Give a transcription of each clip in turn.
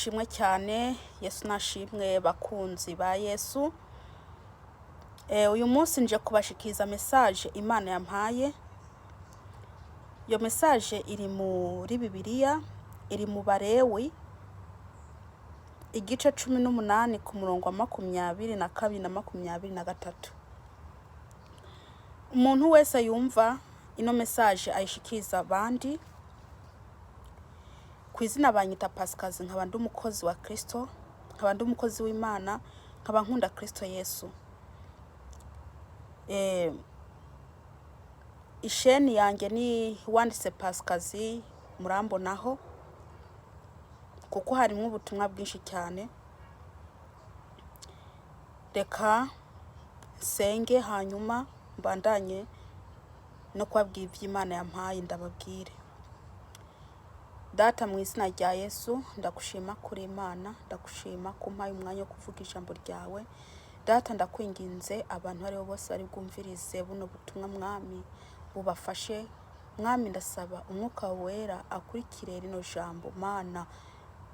Nashimwe cyane, Yesu nashimwe, bakunzi ba Yesu. Uyu munsi nje kubashikiriza message Imana yampaye. Iyo message iri muri Bibiliya, iri mu Barewi igice 18 ku murongo wa 22 na 23. Umuntu wese yumva ino message ayishikiriza abandi. Ku izina banyita Pasikazi, nkaba ndi umukozi wa Kristo, nkaba ndi umukozi w'Imana, nkaba nkunda Kristo Yesu. Isheni yanjye ni wanditse Pasikazi, murambonaho kuko harimo ubutumwa bwinshi cyane. Reka nsenge, hanyuma mbandanye no kubabwira iby'Imana yampaye. Ndababwire. Data, mu izina rya Yesu, ndagushima kuri Imana, ndagushima ko umpaye umwanya wo kuvuga ijambo ryawe. Data, ndakwinginze, abantu aribo bose bari bwumvirize buno butumwa, Mwami, bubafashe. Mwami, ndasaba Umwuka Wera akurikire rino jambo. Mana,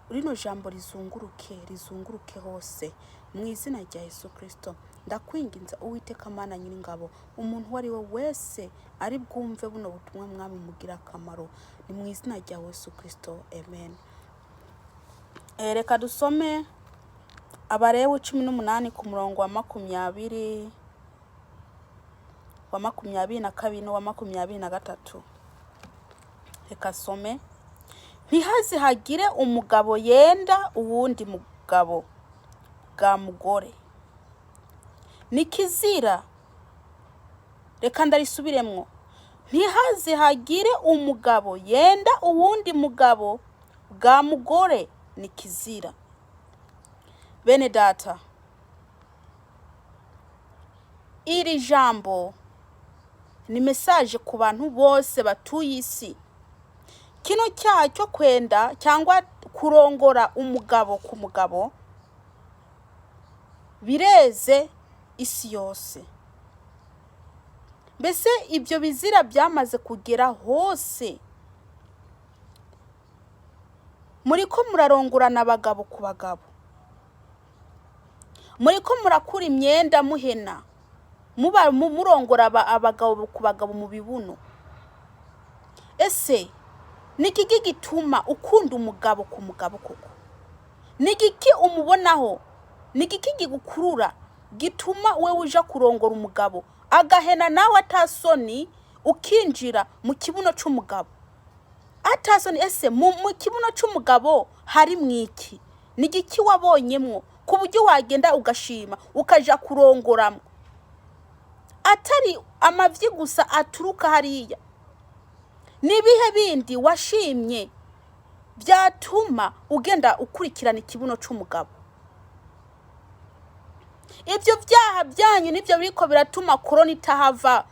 rino jambo rizunguruke, rizunguruke hose mu izina rya Yesu Kirisito. Ndakwinginze, Uwiteka Mana Nyiringabo, umuntu uwo ari we wese ari bwumve buno butumwa, Mwami, mugira akamaro. Ni mu izina rya Yesu Kirisito, amen. Reka dusome Abarewi 18 ku murongo wa 20, wa 22 n'uwa 23. Reka some. Ntihaze hagire umugabo yenda uwundi mugabo bwa mugore, ni kizira. Reka ndarisubiremwo. Ntihaze hagire umugabo yenda uwundi mugabo bwa mugore, ni kizira. Bene data, iri jambo ni message ku bantu bose batuye isi. Kino cyaha cyo kwenda cyangwa kurongora umugabo ku mugabo bireze isi yose. Mbese ibyo bizira byamaze kugera hose. Muriko murarongorana abagabo ku bagabo, muriko murakura imyenda muhena, muba murongora abagabo ku bagabo mu bibuno. Ese ni igiki gituma ukunda umugabo ku mugabo koko? Ni igiki umubonaho? Ni igiki gigukurura gituma wewe uja kurongora umugabo agahena, nawe atasoni, ukinjira mu kibuno c'umugabo atasoni? Ese mu kibuno c'umugabo harimwo iki? Ni igiki wabonyemwo ku buryo wagenda ugashima ukaja kurongoramwo, atari amavyi gusa aturuka hariya? Nibihe bindi washimye byatuma ugenda ukurikirana ikibuno c'umugabo? Ibyo byaha byanyu nibyo biriko biratuma korona itahava.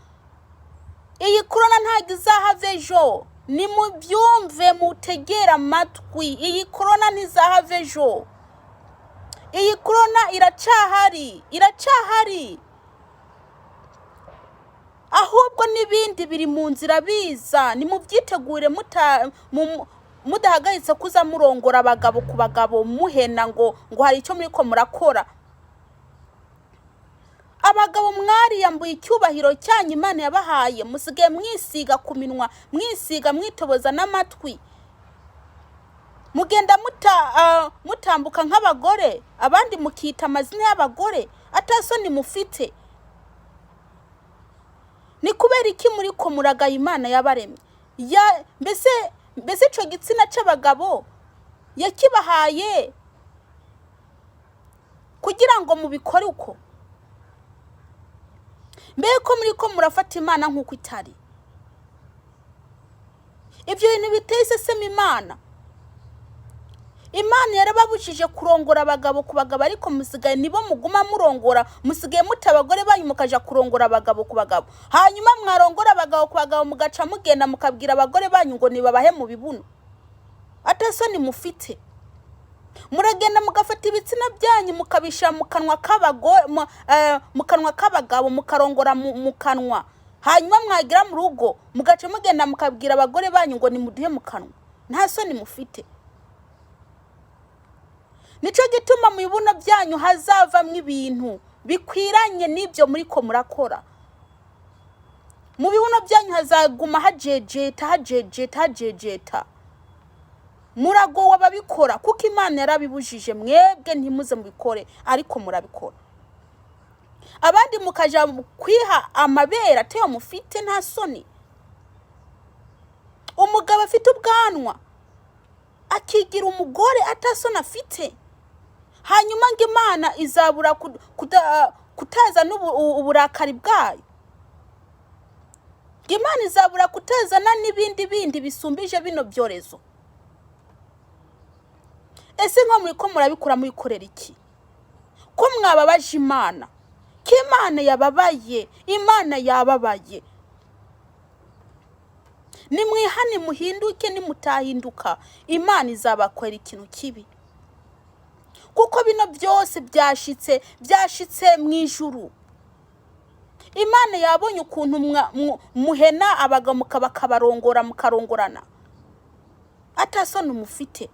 Iyi korona ntabwo izahava ejo, nimubyumve, mutegere amatwi. Iyi korona ntizahava ejo, iyi korona iracahari, iracahari. Ahubwo n'ibindi biri mu nzira biza. Nimubyitegure, mudahagaritse kuza murongora abagabo ku bagabo, muhena ngo hari icyo muriko murakora. Abagabo mwariyambuye icyubahiro cyanyu Imana yabahaye. Musigaye mwisiga ku minwa, mwisiga, mwitoboza n'amatwi, mugenda mutambuka nk'abagore, abandi mukita amazina y'abagore, atasoni mufite. Ni kubera iki muriko muragaya Imana yabaremye? Ya mbese ico gitsina c'abagabo yakibahaye kugira ngo mubikore uko? Mbega ko muriko murafata Imana nk'uko itari? Ibyo bintu biteye iseseme Imana. Imana yarababujije kurongora abagabo ku bagabo, ariko musigaye nibo muguma murongora. Musigaye muta abagore banyu mukaja kurongora abagabo ku bagabo. Hanyuma mwarongora abagabo ku bagabo, mugaca mugenda mukabwira abagore banyu ngo nibabahe mu bibuno, atasoni mufite. Muragenda mugafata ibitsina byanyu mukabishyira mu kanwa k'abagore, mu kanwa k'abagabo, mukarongora mu kanwa. Hanyuma mwagera mu rugo mugaca mugenda mukabwira abagore banyu ngo nimuduhe mu kanwa. Nta soni mufite? Nicyo gituma mu bibuno byanyu hazavamo ibintu bikwiranye n'ibyo muri ko murakora. Mu bibuno byanyu hazaguma hajejeta, hajejeta, hajejeta. Muragowe ababikora, kuko Imana yarabibujije. Mwebwe ntimuze mubikore, ariko murabikora. Abandi mukaja kwiha amabere atayo mufite, nta soni. Umugabo afite ubwanwa akigira umugore atasoni afite, hanyuma ngo Imana izabura kutazana uburakari bwayo, ngo Imana izabura kutazana n'ibindi bindi bisumbije bino byorezo. Ese nko muri ko murabikora, mubikorera iki, ko mwababaje Imana, ko Imana yababaye? Imana yababaye. Nimwihane, muhinduke. Nimutahinduka, Imana izabakorera ikintu kibi, kuko bino byose byashitse mu ijuru. Imana yabonye ukuntu muhena abagabo, bakabarongora, mukarongorana atasoni mufite.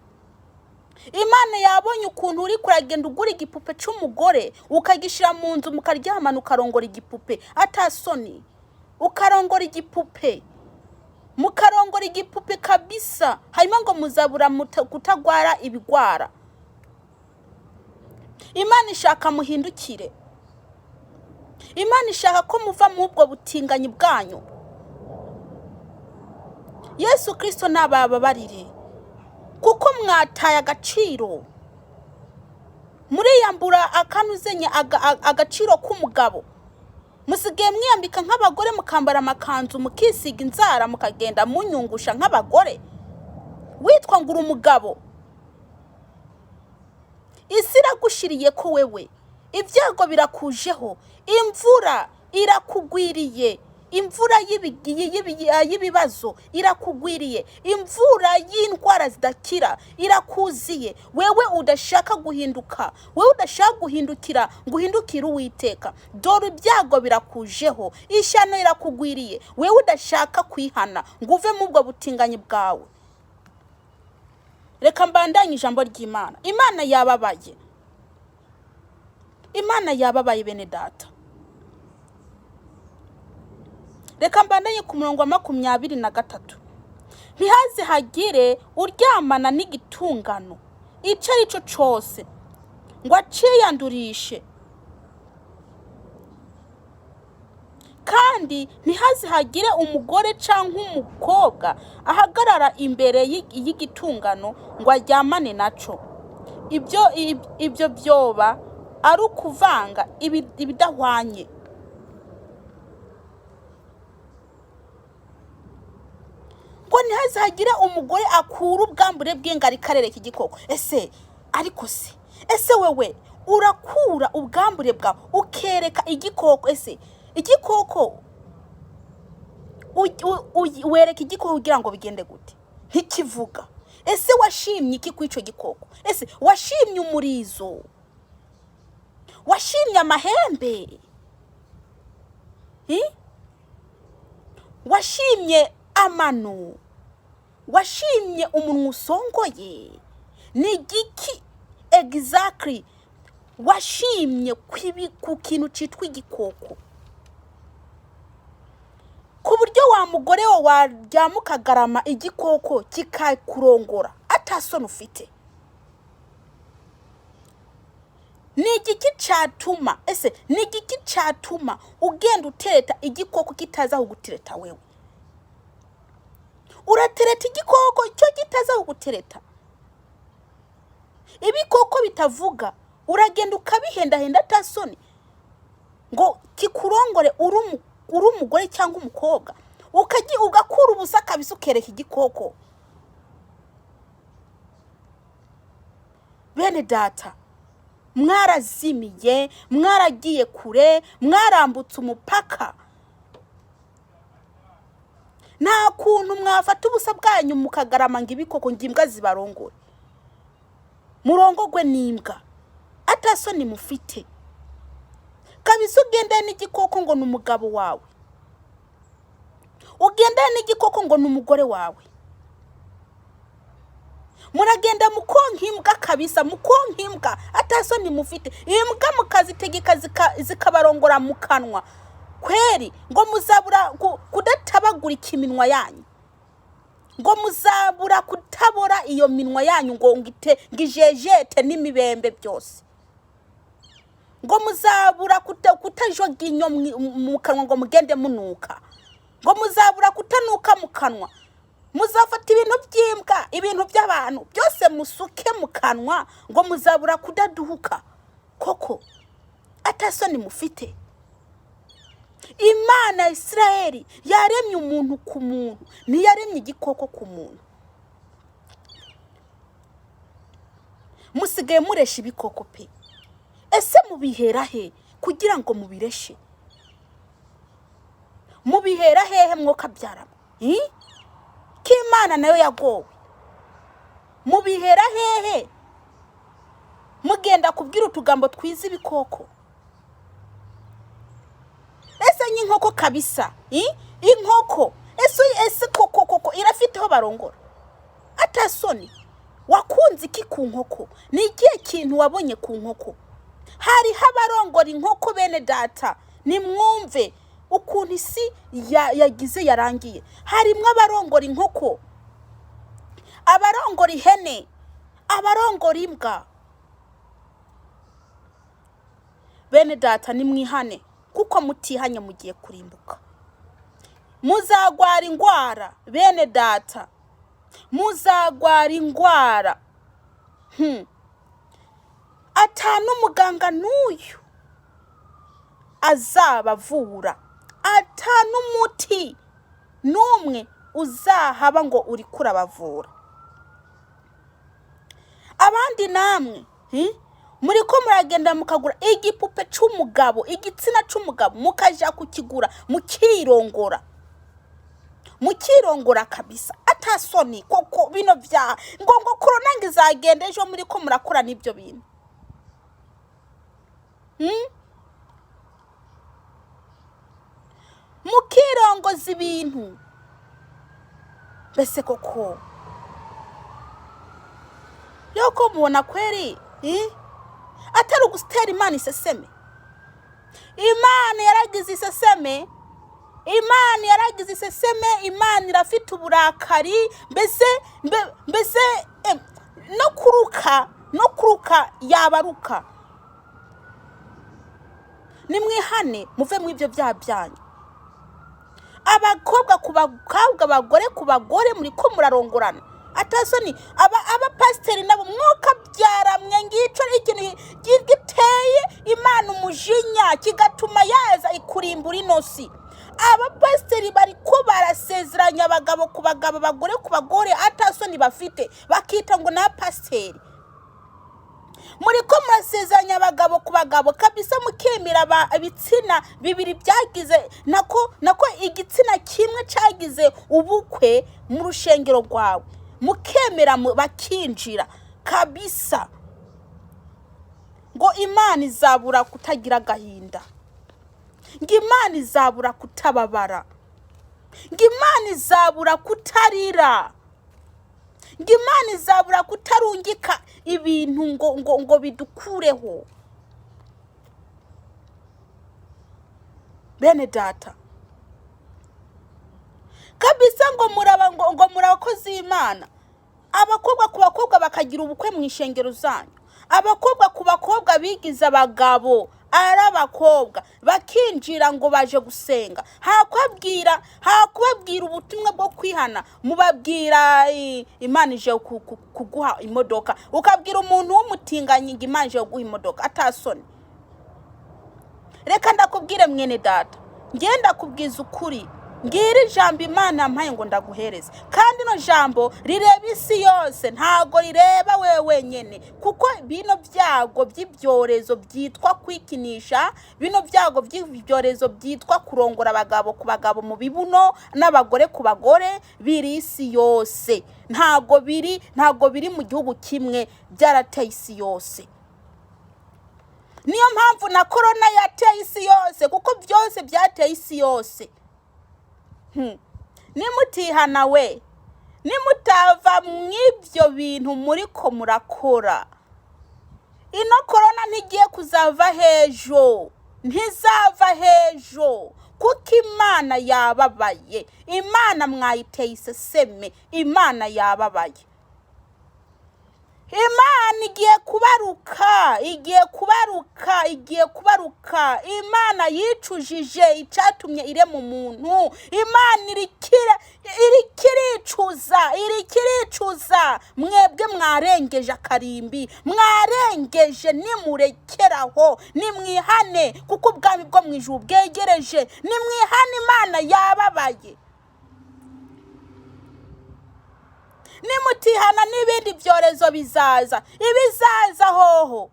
Imana yabonye ukuntu uri kuragenda ugura igipupe c'umugore, ukagishyira mu nzu, mukaryamana, ukarongora igipupe atasoni, ukarongora igipupe, mukarongora igipupe kabisa. Hanyuma ngo muzabura kutagwara ibigwara. Imana ishaka muhindukire. Imana ishaka ko muva mu ubwo butinganyi bwanyu. Yesu Kirisito nabababarire, kuko mwataye agaciro, muriyambura akanuzenye agaciro k'umugabo. Musigaye mwiyambika nk'abagore, mukambara amakanzu, mukisiga inzara, mukagenda munyungusha nk'abagore, witwa ngo uri umugabo. Isi iragushiriye ko wewe, ibyago birakujeho, imvura irakugwiriye, imvura y'ibibazo irakugwiriye, imvura y'indwara zidakira irakuziye. Wewe udashaka guhinduka, wewe udashaka guhindukira ngo uhindukire Uwiteka, dore ibyago birakujeho, ishyano irakugwiriye. Wewe udashaka kwihana ngo uve mu ubwo butinganyi bwawe. Reka mbandanye ijambo ry'Imana. Imana yababaye, Imana yababaye, bene data. Reka mbandanye ku murongo wa 23. Ntihaze hagire uryamana n'igitungano icyo ari cyo cyose ngo aciyandurishe, kandi ntihaze hagire umugore cyangwa umukobwa ahagarara imbere y'igitungano ngo aryamane naco. Ibyo byoba ari ukuvanga ibidahwanye. Ngo ntihazagire umugore akura ubwambure bw'ingari karere k'igikoko. Ese ariko se, ese wewe urakura ubwambure bwawe ukereka igikoko? Ese igikoko wereka igikoko kugira ngo bigende gute? Ntikivuga. Ese washimye iki kuri icyo gikoko? Ese washimye umurizo? Washimye amahembe? Washimye amano? Washimye umunwa usongoye? Ni igiki exactly washimye ku kintu cyitwa igikoko, ku buryo wa mugore we waryama ukagarama igikoko kikakurongora atasoni ufite? Ni igiki cyatuma, ese ni igiki cyatuma ugenda utereta igikoko kitaza kugutereta? Wewe uratereta igikoko cyo kitaza kugutereta. Ibikoko bitavuga uragenda ukabihendahenda atasoni ngo kikurongore, uri umugore cyangwa umukobwa, ugakura ubusa kabisa ukereka igikoko. Bene data, mwarazimiye, mwaragiye kure, mwarambutse umupaka. Nta kuntu mwafata ubusa bwanyu mukagarama ngo ibikoko, ngo imbwa zibarongore, murongogwe n'imbwa atasoni mufite kabisa. Ugendane n'igikoko ngo ni umugabo wawe, ugendane n'igikoko ngo ni umugore wawe. Muragenda mukonka imbwa kabisa, mukonka imbwa atasoni mufite, imbwa mukazitegeka zikabarongora mu kanwa kweri. Ngo muzabura kudatabagurika iminwa yanyu, ngo muzabura kutabora iyo minwa yanyu, ngo ngite ngijejete n'imibembe byose, ngo muzabura kutajoga inyo mu kanwa, ngo mugende munuka, ngo muzabura kutanuka mu kanwa. Muzafata ibintu by'imbwa, ibintu by'abantu byose musuke mu kanwa, ngo muzabura kudaduhuka koko atasoni mufite. Imana ya Isirayeli yaremye umuntu ku muntu, ntiyaremye igikoko ku muntu. Musigaye muresha ibikoko pe. Ese mubihera he kugira ngo mubireshe? Mubihera hehe mwokabyaramo? Ko Imana nayo yagowe, mubihera hehe mugenda kubwira utugambo twiza ibikoko? Ese nk'inkoko kabisa, inkoko ese koko koko irafite aho barongora atasoni? Wakunze iki ku nkoko? Ni ikihe kintu wabonye ku nkoko? Hariho abarongora inkoko. Bene data, nimwumve ukuntu isi yagize yarangiye. Harimo abarongora inkoko, abarongora ihene, abarongora imbwa. Bene data, nimwihane, kuko mutihanye mugiye kurimbuka, muzagwara indwara. Bene data, muzagwara indwara atanu umuganga n'uyu azabavura, atanu umuti n'umwe uzahaba ngo uriko urabavura. Abandi namwe muriko muragenda mukagura igipupe c'umugabo, igitsina c'umugabo, mukaja kukigura mukirongora, mukirongora kabisa atasoni koko. Bino vyaha ngo korona ngo izagenda ejo, muriko murakora n'ibyo bintu. Mukirongoza ibintu mbese koko yuko mubona kweri atari ugutera Imana iseseme. Imana yaragize iseseme, Imana yaragize iseseme, Imana irafite uburakari. Mbese no kuruka yabaruka. Nimwihane muve mu ibyo byaha byanyu. Abakobwa ku bakobwa, abagore ku bagore, muri ko murarongorana atasoni. Abapasiteri nabo mwuka byaramwe, ngico ikintu giteye Imana umujinya kigatuma yaza ikurimbura inosi. Abapasiteri bariko barasezeranya abagabo ku bagabo, abagore ku bagore, atasoni bafite, bakita ngo ni abapasiteri. Muriko murasezeranya abagabo ku bagabo kabisa, mukemera ibitsina bibiri byagize nako igitsina kimwe cyagize ubukwe mu rushengero rwawe, mukemera bakinjira kabisa. Ngo Imana izabura kutagira agahinda, ngo Imana izabura kutababara, ngo Imana izabura kutarira, ngo Imana izabura kutarungika ibintu ngo bidukureho. Bene data kabisa, ngo muraba ngo murabakozi b'Imana. Abakobwa ku bakobwa bakagira ubukwe mu ishengero zanyu, abakobwa ku bakobwa bigize abagabo ari abakobwa bakinjira ngo baje gusenga. Hakubabwira ubutumwa bwo kwihana, mubabwira Imana ije kuguha imodoka. Ukabwira umuntu w'umutinganyi ngo Imana ije kuguha imodoka atasoni. Reka ndakubwire mwene data, ngenda kubwiza ukuri, ngira ijambo Imana yampaye ngo ndaguhereze, kandi ino jambo rireba isi yose, ntago rireba wewe wenyine, kuko bino byago by'ibyorezo byitwa kwikinisha, bino byago by'ibyorezo byitwa kurongora abagabo ku bagabo mu bibuno n'abagore ku bagore, biri isi yose. Ntago biri mu gihugu kimwe, byarateye isi yose. Niyo mpamvu na korona yateye isi yose, kuko byose byateye isi yose. Nimutihana we, Nimutava mw'ibyo bintu muriko murakora, ino korona ntigiye kuzava hejo, ntizava hejo, kuko Imana yababaye. Imana mwayiteye iseseme, Imana yababaye. Imana igiye kubaruka, igiye kubaruka, igiye kubaruka. Imana yicujije icyatumye irema umuntu. Imana irikira, irikiricuza, irikiricuza. Mwebwe mwarengeje akarimbi, mwarengeje. Nimurekeraho, nimwihane, kuko ubwami bwo mu ijuru bwegereje. Nimwihane, Imana yababaye. Nimutihana n'ibindi byorezo bizaza, ibizaza hoho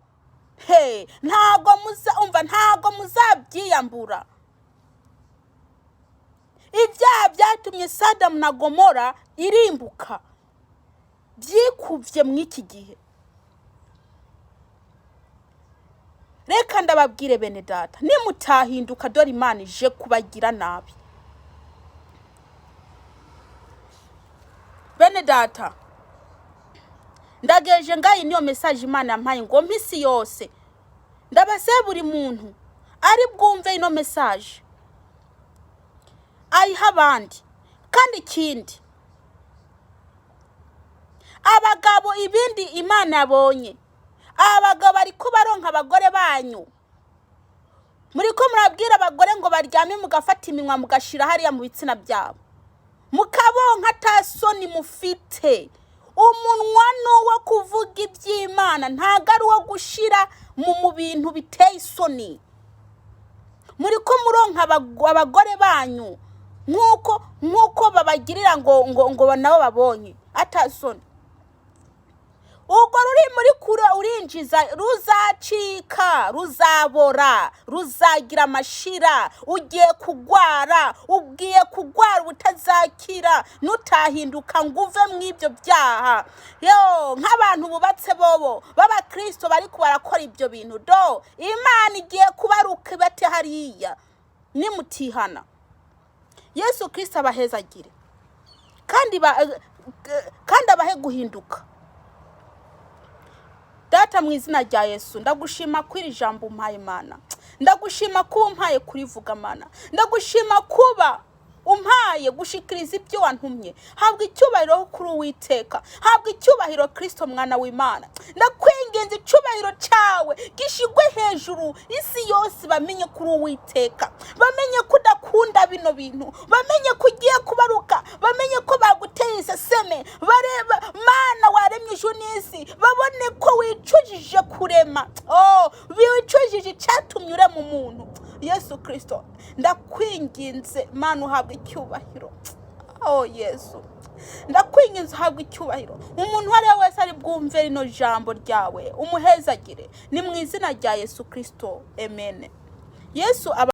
he, ntago muza umva, ntago muzabyiyambura. Ibyaha byatumye Sadamu na Gomora irimbuka byikubye mw'iki gihe. Reka ndababwire bene data, nimutahinduka dore Imana ije kubagira nabi. Bene data, ndageje ngayi niyo message Imana yampaye ngo mpisi yose. Ndabase buri muntu ari bwumve ino message ayiha abandi. Kandi ikindi, abagabo, ibindi Imana yabonye, abagabo bariko baronka abagore banyu, muriko murabwira abagore ngo baryame, mugafata iminwa mugashira hariya mu bitsina byabo, mukabonka atasoni mufite. Umunwa ni uwo kuvuga iby'Imana, ntago ari uwo gushira mu bintu biteye isoni. Muriko muronka abagore banyu nk'uko babagirira ngo nabo babonye atasoni. Urwo ruri muri kure urinjiza ruzacika, ruzabora, ruzagira amashira. Ugiye kugwara, ugiye kugwara ubutazakira nutahinduka ngo uve mw'ibyo byaha. Yo nk'abantu bubatse bobo b'abakristo bariko barakora ibyo bintu, do Imana igiye kubaruka ibate hariya nimutihana. Yesu Kristo abahezagire kandi abahe guhinduka. Data, mu izina rya Yesu, ndagushima ko iri jambo umpaye Mana, ndagushima kuba umpaye kurivuga Mana, ndagushima kuba umpaye gushikiriza ibyo wantumye. Habwa icyubahiro kuri Uwiteka, habwa icyubahiro Kristo mwana w'Imana. Ndakwinginze icyubahiro cyawe gishigwe hejuru, isi yose bamenye kuri Uwiteka, bamenye ko udakunda bino bintu, bamenye ko ugiye kubaruka, bamenye ko baguteye iseseme. Bareba Mana waremye ijuru n'isi, babone ko wicujije kurema, oh, wicujije icyatumye urema umuntu. Yesu Kristo, ndakwinginze Mana, uhabwa icyubahiro. Oh Yesu, ndakwinginze uhabwa icyubahiro. Umuntu uwo ari we wese ari bwumve rino jambo ryawe umuhezagire. Ni mu izina rya Yesu Kristo, amen. Yesu aba